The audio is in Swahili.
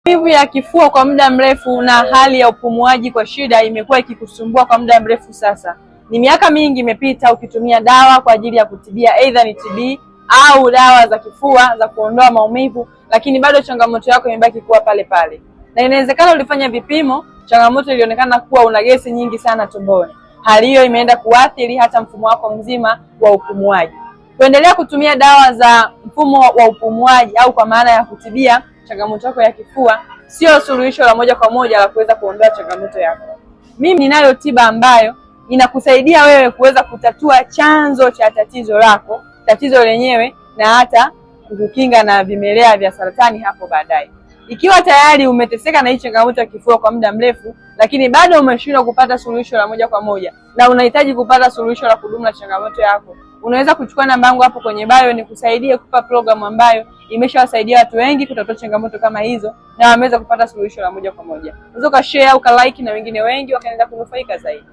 Maumivu ya kifua kwa muda mrefu na hali ya upumuaji kwa shida imekuwa ikikusumbua kwa muda mrefu sasa. Ni miaka mingi imepita ukitumia dawa kwa ajili ya kutibia aidha ni TB au dawa za kifua za kuondoa maumivu, lakini bado changamoto yako imebaki kuwa pale pale. Na inawezekana ulifanya vipimo, changamoto ilionekana kuwa una gesi nyingi sana tumboni. Hali hiyo imeenda kuathiri hata mfumo wako mzima wa upumuaji. Kuendelea kutumia dawa za mfumo wa upumuaji au kwa maana ya kutibia changamoto yako ya kifua sio suluhisho la moja kwa moja la kuweza kuondoa changamoto yako. Mimi ninayo tiba ambayo inakusaidia wewe kuweza kutatua chanzo cha tatizo lako, tatizo lenyewe, na hata kukukinga na vimelea vya saratani hapo baadaye. Ikiwa tayari umeteseka na hii changamoto ya kifua kwa muda mrefu, lakini bado umeshindwa kupata suluhisho la moja kwa moja na unahitaji kupata suluhisho la kudumu la changamoto yako, unaweza kuchukua namba yangu hapo kwenye bio nikusaidie kupa programu ambayo imeshawasaidia watu wengi kutatua changamoto kama hizo na wameweza kupata suluhisho la moja kwa moja. Unaweza ukashare, ukalike na wengine wengi wakaendelea kunufaika zaidi.